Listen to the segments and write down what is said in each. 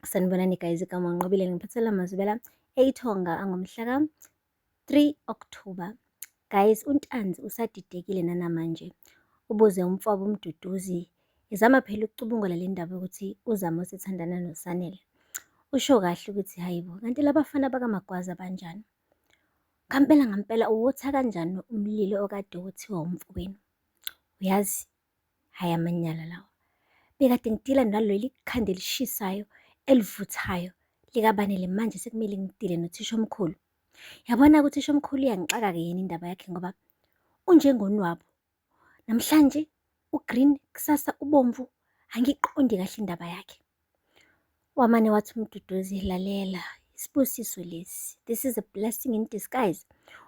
Sanibonani guys, igama uNqobile ngiphathela amazwibela eyithonga angomhla ka-3 October. Guys, uNtanzi usadidekile nanamanje. Ubuze umfowabo uMduduzi ezama phela ukucubungula le ndaba yokuthi uZama usethandana noSanele. Usho kahle ukuthi hayi bo, kanti labafana bakaMagwaza banjani? Ngampela ngampela uwotha kanjani umlilo okade wothiwa umfowenu? Uyazi, hhayi amanyala lawa. Bekade ngidila naleli khanda elishisayo elivuthayo likaBanele manje sekumele ngidile nothishomkhulu. Yabona-ke uthishomkhulu iyangixaka-ke yena indaba yakhe ngoba unjengonwabu. Namhlanje u-green, kusasa ubomvu, angiyiqondi kahle indaba yakhe. Wamane wathi uMduduzi, lalela, isibusiso lesi. This is a blessing in disguise.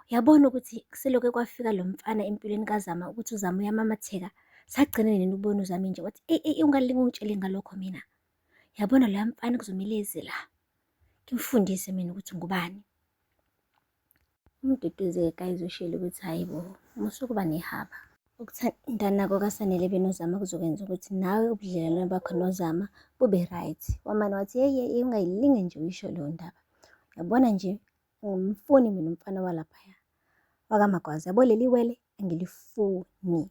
Uyabona ukuthi selokhe kwafika lo mfana empilweni kaZama ukuthi uZama uyamamatheka. Sagcina nini ukubona uZama nje wathi, eyi eyi ungalinge ungitshele ngalokho mina. Yabona loya mfana kuzomele eze la. Ngimfundise mina ukuthi ngubani. UMduduzi-ke guys ushilo ukuthi hhayi bo, musa ukuba nehaba. Ukuthandana kukaSanele benoZama kuzokwenza ukuthi nawe ubudlelwane bakho noZama bube right. Wamane wathi yeyi yeyi ungayilinge nje uyisho leyo ndaba. Uyabona nje angimfuni mina umfana walaphaya wakaMagwaza. Yabo leli wele angilifuni.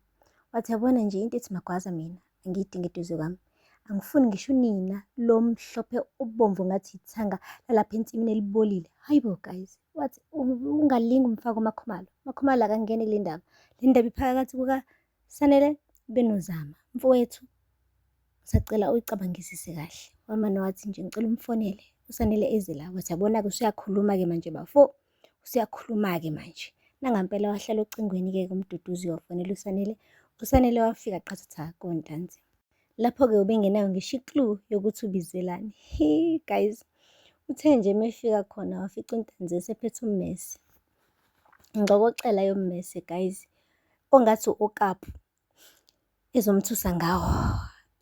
Wathi yabona nje into ethi Magwaza mina angiyidingi eduze kwami. Angifuni ngisho unina lo mhlophe obomvu ngathi ithanga lalapha ensimini elibolile. Hayi bo guys, wathi ungalingi umfake uMakhumalo. UMakhumalo akangeni kule ndaba. Le ndaba iphakathi kukaSanele benoZama. Mfowethu, ngisacela uyicabangisise kahle. Wamane wathi nje ngicela umfonele uSanele eze la. Wathi yabona-ke usuyakhuluma-ke manje bafo. Usuyakhuluma-ke manje. Nangampela wahlala ocingweni-ke kuMduduzi wafonela uSanele. USanele wafika qathatha koNtanzi. Lapho-ke ubengenayo ngisho i-clue yokuthi ubizelani. He guys, uthe nje mefika khona wafica uNtanzi esephethe ummese. Ingxokoxela yommese guys, ongathi u-okapu. Ezomthusa ngawo.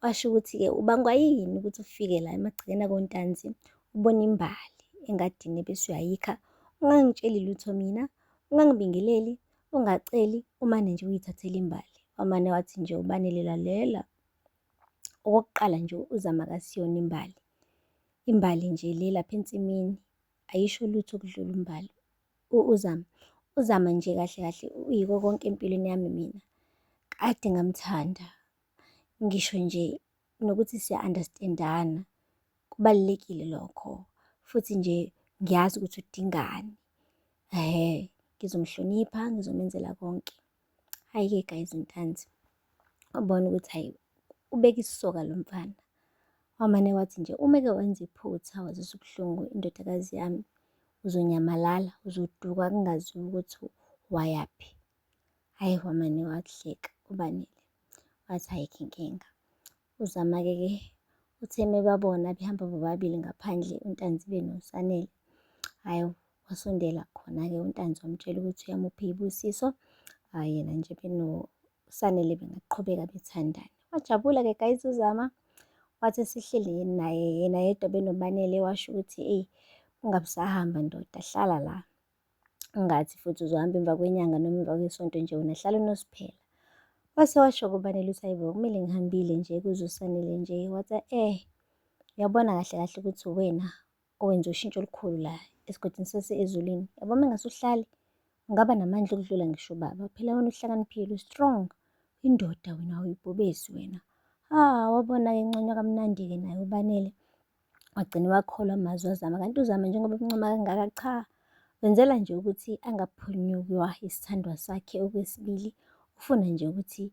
Washo ukuthi-ke ubangwa yini ukuthi ufike la emagcekeni akoNtanzi ubone imbali engadini ebese uyayikha, ungangitsheli lutho mina, ungangibingeleli, ungaceli, umane nje uyithathele imbali. Wamane wathi nje uBanele lalela, okokuqala nje uZama akasiyona imbali. Imbali nje le lapha ensimini ayisho lutho ukudlula uMbali. UZama, uZama nje kahle kahle uyiko konke empilweni yami mina. Kade ngamthanda, ngisho nje nokuthi siya-understand-ana, kubalulekile lokho. Futhi nje ngiyazi ukuthi udingani. Ehhe, ngizomhlonipha, ngizomenzela konke. Hhayi-ke guys uNtanzi, wabona ukuthi hhayi ubeke isisoka lo mfana. Wamane wathi nje uma eke wenza iphutha wazwisa ubuhlungu indodakazi yami, uzonyamalala, uzoduka kungaziwa ukuthi wayaphi. Hhayi wamane wahleka uBanele, wathi ayikho inkinga. UZama-ke ke uthe mebabona behamba bobabili ngaphandle uNtanzi benoSanele, hhayi wasondela khona-ke uNtanzi wamtshela ukuthi uyamupha iy'busiso, hhayi yena nje benoSanele bengaqhubeka bethandane. Wajabula-ke guys uZama, wathi esehleli naye yena yedwa benoBanele washo ukuthi eyi ungabe usahamba ndoda hlala la. Ungathi futhi uzohamba emva kwenyanga noma emva kwesonto nje wena hlala uNosiphela. Wase washo kuBanele ukuthi hayibo kumele ngihambile nje kuze uSanele nje. Wathi eh uyabona kahle kahle ukuthi uwena owenze ushintsho olukhulu la esigodini sase-Ezulwini. Yabo uma ngase uhlale ungaba namandla okudlula ngisho ubaba. Phela wena uhlakaniphile, u-strong, indoda wena awuyibhubesi wena. Ah, wabona-ke enconywa kamnandi-ke naye uBanele. Wagcina wakholwa amazwi kaZama, kanti uZama njengoba emncoma kangaka cha, wenzela nje ukuthi angaphunyukwa isithandwa sakhe okwesibili. Ufuna nje ukuthi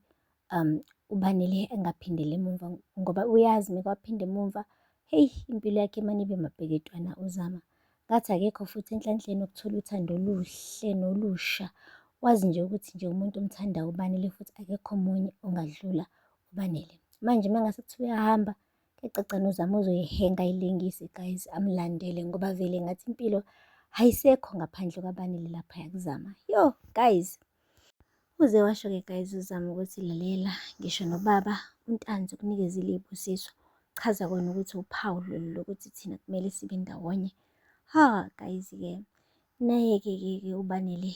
uBanele angaphindeli emumva ngoba uyazi uma kwaphinda emumva, heyi impilo yakhe imane ibe mapeketwana uZama. Ngathi akekho futhi enhlanhleni ukuthola uthando oluhle nolusha. Wazi nje ukuthi nje umuntu omthandayo uBanele futhi akekho omunye ongadlula uBanele. Manje uma ngase kuthiwa uyahamba, Kuyacaca noZama uzoyihenga ayilengise guys amlandele ngoba vele ngathi impilo ayisekho ngaphandle kwaBanele laphaya kuZama. Yo guys. Uze washo-ke guys uZama ukuthi lalela ngisho nobaba uNtanzi ukunikezile iy'busiso. Chaza kona ukuthi uphawu lolu lokuthi thina kumele sibe ndawonye. Ha guys-ke Naye-ke ke ke uBanele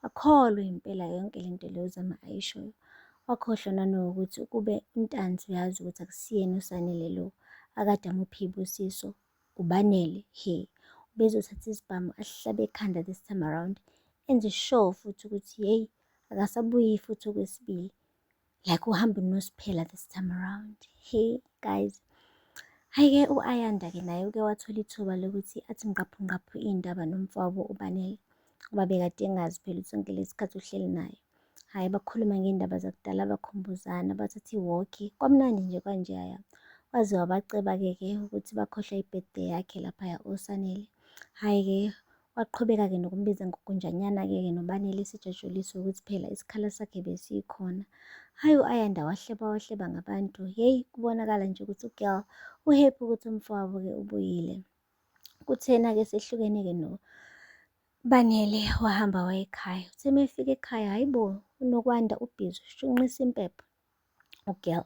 wakholwa impela yonke le nto le uZama ayishoyo. Wakhohlwa nanokuthi ukube uNtanzi uyazi ukuthi akusiyena uSanele lo akade amuphe iy'busiso. uBanele, he, ubezothatha isibhamu asihlabe ekhanda this time around, enze sure futhi ukuthi hheyi akasabuyi futhi okwesibili. Like uhamba uNosiphela this time around. Hey guys. Hhayi-ke u-Ayanda-ke naye uke wathola ithuba lokuthi athi ngqaphu ngqaphu iy'ndaba nomfowabo uBanele ngoba bekade engazi phela ukuthi sonke lesi sikhathi uhleli naye. Hhayi bakhuluma ngey'ndaba zakudala bakhumbuzana bathatha i-walk kwamnandi nje kwanjeyaya. Waze wabaceba-ke ke ukuthi bakhohlwa i-birthday yakhe laphaya uSanele. Hhayi-ke waqhubeka-ke nokumbiza ngokunjanyana-ke ke noBanele esejatshuliswa ukuthi phela isikhala sakhe besikhona. Hhayi u-Ayanda wahleba wahleba ngabantu. Hheyi kubonakala nje ukuthi u-girl u-happy ukuthi umfowabo-ke ubuyile. Kuthena-ke sehlukene-ke noBanele wahamba waya ekhaya. Uthe uma efika ekhaya, hhayi bo, uNokwanda ubhizi ushunqisa impepho. U-girl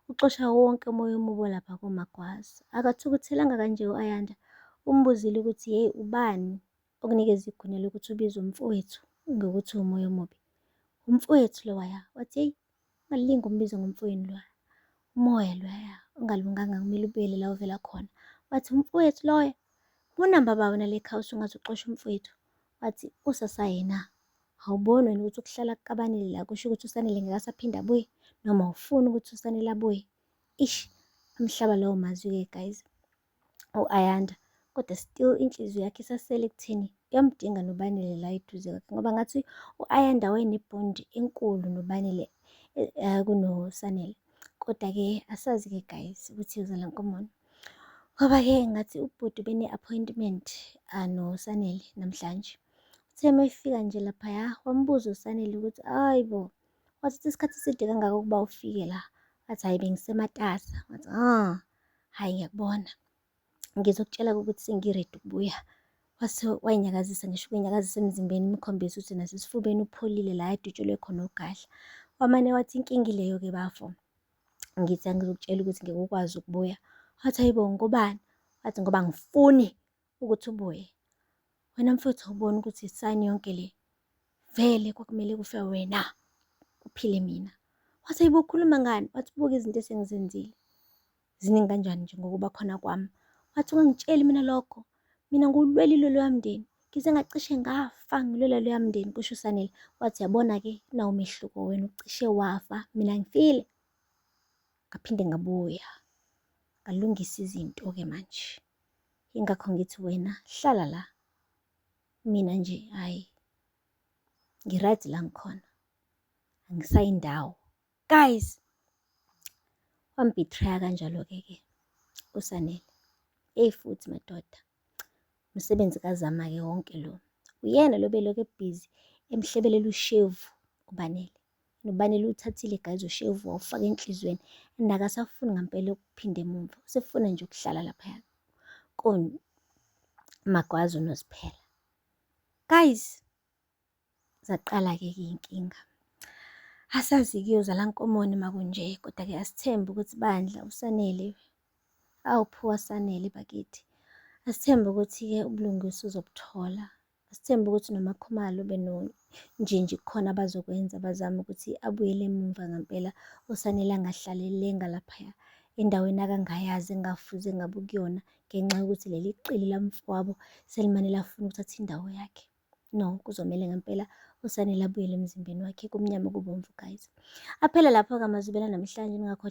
uxosha wonke umoya omubi olapha koMagwaza. Akathukuthelanga kanje u-Ayanda, umbuzile ukuthi hheyi ubani okunikeza igunya lokuthi ubize umfowethu ngokuthi umoya omubi. Umfowethu lowaya wathi hheyi ungalinge umbize ngomfowenu loya, umoya loya ongalunganga kumele ubuyele la ovela khona. Wathi umfowethu loya, unamba bani wena la ekhaya usungaze uxoshe umfowethu? Wathi usasayena awuboni wena ukuthi ukuhlala kukaBanele la kusho ukuthi uSanele ngeke asaphinde abuye noma awufuni ukuthi uSanele abuye. Ish, amhlaba lawo mazwi-ke guys u-Ayanda kodwa still inhliziyo yakhe isasele ekutheni uyamdinga noBanele la eduze kwakhe ngoba ngathi u-Ayanda wayenebhondi enkulu noBanele kunoSanele. Kodwa-ke asazi-ke guys ukuthi yozala nkomoni. Ngoba-ke ngathi ubhuti ubene-appointment noSanele namhlanje. Uthe uma efika nje laphaya wambuza uSanele ukuthi hayi bo, wathatha isikhathi eside kangaka ukuba ufike la. Wathi hhayi bengisematasa. Wathi ah, hhayi ngiyakubona. Ngizokutshela ukuthi sengi-ready ukubuya. Wase wayinyakazisa ngisho ukuyinyakazisa emzimbeni imkhombisa ukuthi nasesifubeni upholile la edutshelwe khona ugadla. Wamane wathi inkinga ileyo-ke bafo. Ngithi angizokutshela ukuthi ngeke ukwazi ukubuya. Wathi hayibo ngobani? Wathi ngoba angifuni ukuthi ubuye. Wena mfowethu awuboni ukuthi isayini yonke le. Vele kwakumele kufe wena, kuphile mina. Wathi hayibo ukhuluma ngani? Wathi buka izinto esengizenzile. Ziningi kanjani nje ngokuba khona kwami. Wathi ungangitsheli mina lokho. Mina ngiwulwelile loya mndeni. Ngize ngacishe ngafa ngilwela loya mndeni, kusho uSanele. Wathi yabona-ke nawu umehluko wena ucishe wafa, mina ngifile. Ngaphinde ngabuya. Ngalungisa izinto-ke manje. Yingakho ngithi wena hlala la. Mina nje hhayi ngi-right la ngikhona. Angisayi ndawo. Guys, wambethraya kanjalo-ke ke uSanele. Eyi futhi madoda, umsebenzi kaZama-ke wonke lo. Uyena lo belokhu ebhizi emhlebelela ushevu uBanele. NoBanele uwuthathile guys ushevu wawufaka enhliziyweni and akasafuni ngampela ukuphinda emumva. Usefuna nje ukuhlala laphaya koMagwaza uNoziphela. Guys, zaqala-ke iy'nkinga. Asazi kuyozala nkomoni uma kunje, kodwa-ke asithembe ukuthi bandla uSanele, awu phuwa Sanele bakithi. Asithembe ukuthi-ke ubulungiswa uzobuthola. Asithembe ukuthi noMaKhumalo benoNjinji kukhona abazokwenza bazame ukuthi abuyele emumva ngampela uSanele angahlali elenga laphaya endaweni akangayazi engafuze ngabe ukuyona ngenxa yokuthi leli qili lamfowabo selimane lafuna ukuthatha indawo yakhe. No, kuzomele ngempela uSanele abuyele emzimbeni wakhe kumnyama kubomvu guys. Aphela lapho-ke amazwibela namhlanje ningakhohlwa.